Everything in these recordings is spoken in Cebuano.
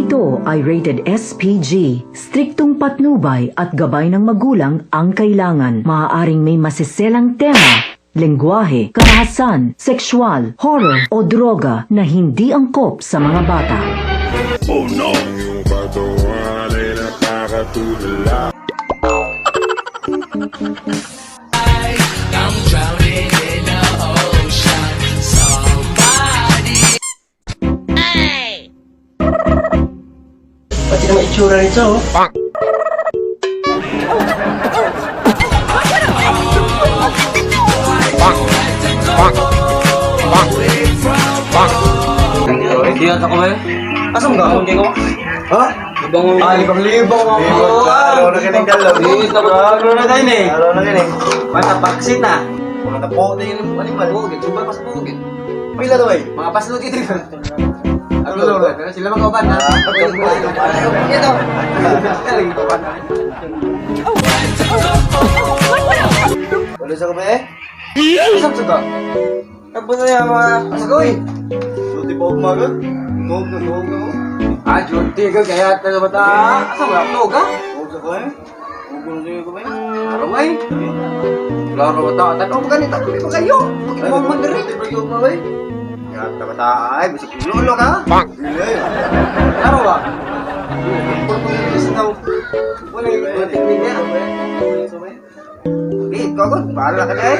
Programang ito ay rated SPG. Striktong patnubay at gabay ng magulang ang kailangan. Maaaring may masiselang tema, lengguwahe, karahasan, sexual, horror o droga na hindi angkop sa mga bata. Oh no! Yung katawan ay nakakatulala. I'm drowning in the ocean. Somebody. Pati naman itsura nito, oh. Hindi yata ko ba eh? Asa mo gahon kay ko? Ha? Libang. Ah, libang-libang ako. Klaro na kining galaw. Hindi, tapos Klaro na tayo eh. Klaro na kining. Mata paksit na. Mga napo na yun ang animal. Bugit, super pas bugit. Pila to eh? Mga paslo dito. Ano pero sila mga kauban ha. Ito. Galing kauban. Wala sa kamay eh? Isang suga. Tapos na yung mga asagoy. Duty pa umaga. Tuog na tuog na ko. Ah, junti ka kaya tayo bata. Asa wala tuog ha? Tuog sa kamay. Tuog na sa'yo kamay. Klaro ay. Klaro bata. Tanong ganito. Tuloy pa kayo. Pag mo man rin. Duty pa yung umaga eh. Kaya bata ay bisag lolo ka. Dili eh. Klaro ba? Wala yung tingin niya. Eh, ikaw ko, bahala ka na eh.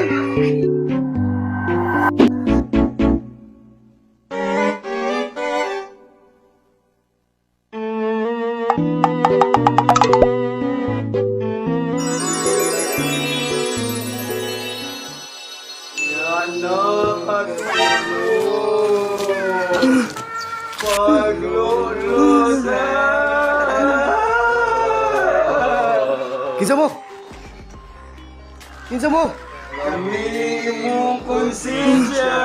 Kinsa mo? Kinsa mo? Kami mong konsensya.